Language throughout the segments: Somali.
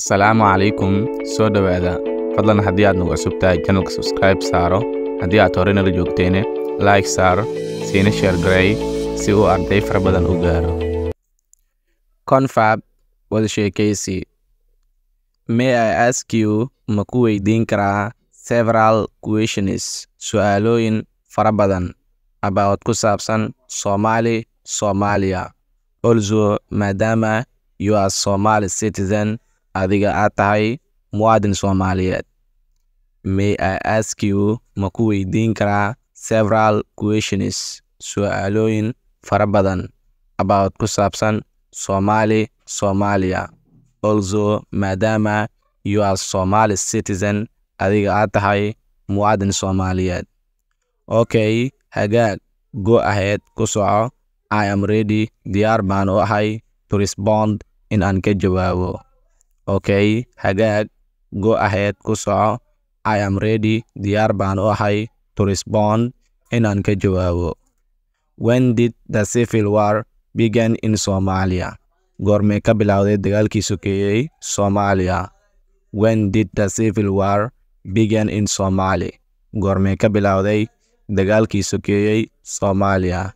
Asalaamu calaykum, soo dhowaada. Fadlan haddii aad nagu cusub tahay channelka, subscribe saaro. Haddii aad horey nala joogteene, like saar, siina share garey si uu arday fara badan u gaaro. Confab, wada sheekaysi. May I ask you, ma ku weydiin karaa, several questions, su'aalooyin fara badan, about, ku saabsan, Somali, Soomaaliya, also, maadaama, you are Somali citizen, adiga aad tahay muwaadin Soomaaliyeed? May I ask you, ma ku weydiin karaa, several questions, su'aalooyin fara badan, about, ku saabsan, Somali, Soomaaliya, also, maadaama, you are Somali citizen, adiga aad tahay muwaadin Soomaaliyeed? Okay, hagaag, go ahead, ku soco. I am ready, diyaar baan u ahay, to respond, in aan ka jawaabo. Okay, hagaag, go ahead, ku soco. I am ready, diyaar baan u ahay, to respond, in aan ka jawaabo. When did the civil war begin in Somalia? Goormee ka bilowday dagaalkii sokeeyey Soomaaliya? When did the civil war begin in Somali? Goormee ka bilowday dagaalkii sokeeyey Soomaaliya?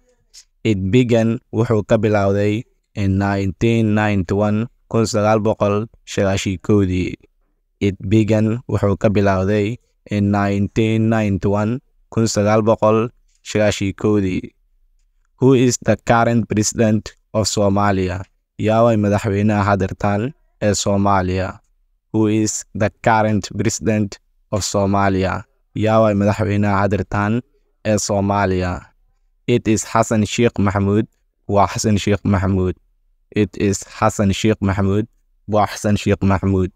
It began, wuxuu ka bilowday, in 1991, 1991-dii. It began, wuxuu ka bilowday, in 1991, 1991-dii. Who is the current president of Somalia? Yaa waay madaxweynaha hadeertan ee Soomaaliya? Who is the current president of Somalia? Yaa waay madaxweynaha hadeertan ee Soomaaliya? It is Xasan Sheikh Maxamuud. Waa Xasan Sheikh Maxamuud. It is Xasan Sheikh Maxamuud. Waa Xasan Sheikh Maxamuud.